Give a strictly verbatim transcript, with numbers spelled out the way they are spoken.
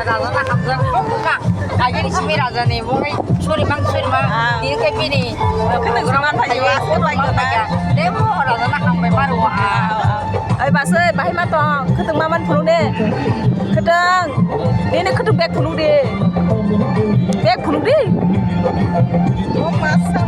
Raja na hamjak, buka. Kaya ni simi raja ni, bukai suri mang suri mang. Ah. Dia ke bini. Kena guna man payo, aku payo na. Demo raja na hambai baru ah. Ai bas, ai bahai ma tong, kheteng maman phunuk de. Kheteng, ini kheteng bag phunuk de. Bag phunuk de. Oh, masa.